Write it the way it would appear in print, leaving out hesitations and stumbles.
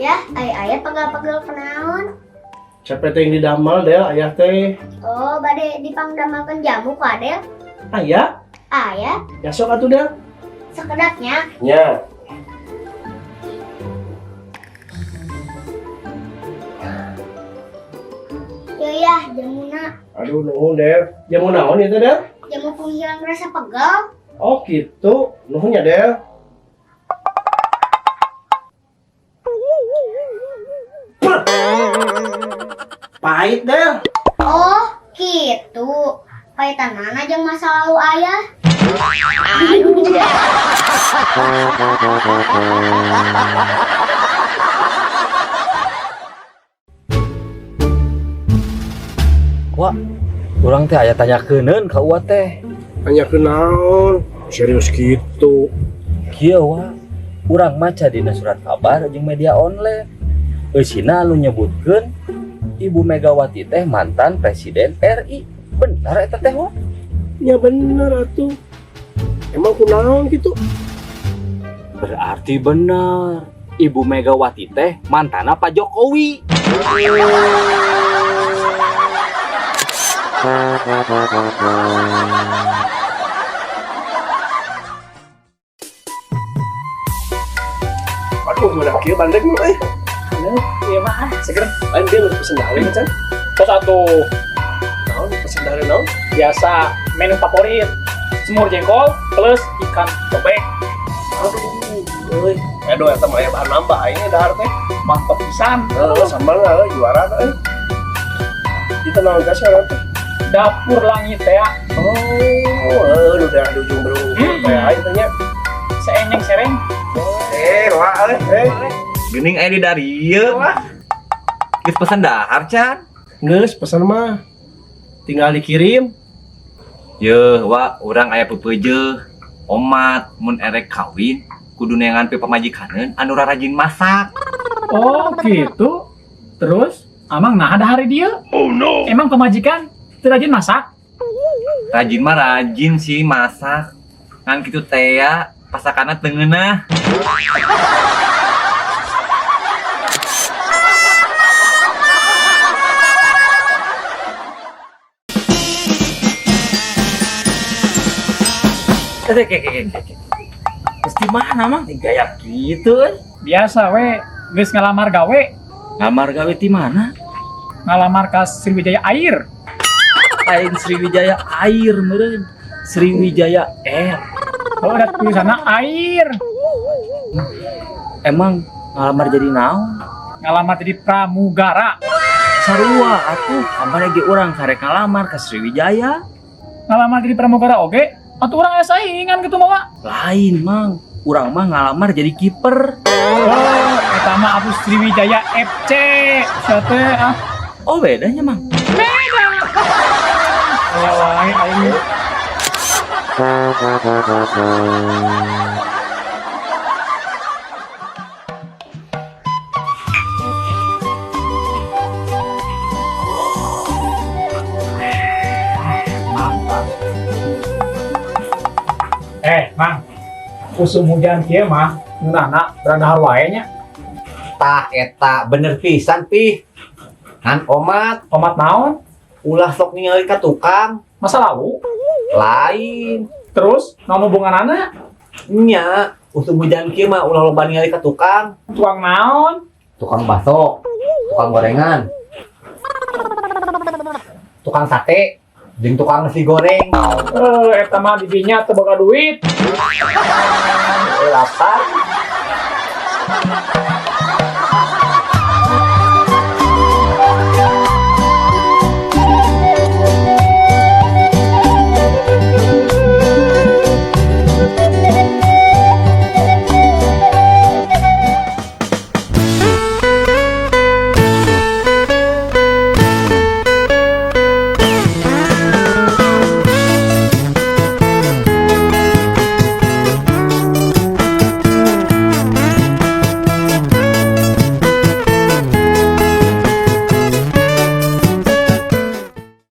Ya, ayah pegel-pegel kunaon? Capek teh yang didamel Del, ayah teh. Oh, bade dipangdamelkeun jamu ku Adel. Ayah, Ayah, ya sok atuh Del. Sakedap nya. Nya. Yo ya, jamuna. Aduh, nuhun Del. Jamu naon itu Del? Jamu penghilang rasa pegel. Oh gitu, nuhun ya Del. Pahit Del. Oh, gitu. Pahitan mana jeung masa lalu ayah? Wah, urang teh aya tanyakeun ka Uwa teh. Tanya kunaon? Serius gitu. Kieu wa, urang maca dina surat kabar jeung media online. Eusina anu nyebutkeun Ibu Megawati teh mantan presiden RI. Benar eta teh wa? Ya bener atuh. Emang kunaon gitu? Berarti benar. Ibu Megawati teh mantanna Pak Jokowi. Aduh, mana kieu bandrek mah euy. Iya mah, ah, seger. Lain dia pesen dahareun can. Terus satu Naon pesen dahareun naon? Biasa menu favorit semur jengkol plus ikan cobek. Aduh, euy. Aduh, eta mah aya bahan nambah aing dahar teh. Mantap pisan. Heeh, sambal lah juara teh euy. Itu naon kasih teh? Dapur Langit ya. Oh, heuh, nu daerah di ujung berung teh aing teh nya. Seenyeng sereng. Eh, wah euy, eh. Geuning aya di darieu. Geus pesen dahar can? Geus pesan mah. Tinggal dikirim. Yeuh, wa urang aya peupeujeuh. Omat mun erek kawin kudu neangan pe pamajikaneun anu rarajin masak. Oh gitu. Terus amang nah ada hari dia. Oh no. Emang pemajikan teu rajin masak? Rajin mah rajin sih masak. Ngan kitu teh ya, pasakanna teu ngeunah. Eh, ke ke ke ke. Terus di mana mang? Gaya gitu euy. Biasa we, geus ngalamar gawe. Ngamar gawe di mana? Ngalamar ka Sriwijaya Air. Lain Sriwijaya Air meureun. Sriwijaya Air. Oh, ada tulisannya air. Emang ngalamar jadi naon? Ngalamar jadi pramugara. Sarua atuh, kamari ge urang karek ngalamar ka Sriwijaya. Ngalamar jadi pramugara oge. Atuh urang aya saingan gitu mah, Wak. Lain mang, urang mah ngalamar jadi kiper. Oh, eta mah atuh Sriwijaya FC. Sia teh ah. Oh bedanya mang. Beda. Aya wae aing. Eh, Mang. Usum hujan kieu mah ngeunahna beradahar wae nya. Tah eta bener pisan pih. Ngan omat. Omat naon? Ulah sok ningali ka tukang. Masa lalu? Lain. Terus naon hubunganana? Nya, usum hujan kieu mah ulah loba ningali ka tukang. Tukang naon? Tukang bakso, tukang gorengan, tukang sate, jeung tukang nasi goreng. Eh, eta mah didinya teu boga duit. Lapar.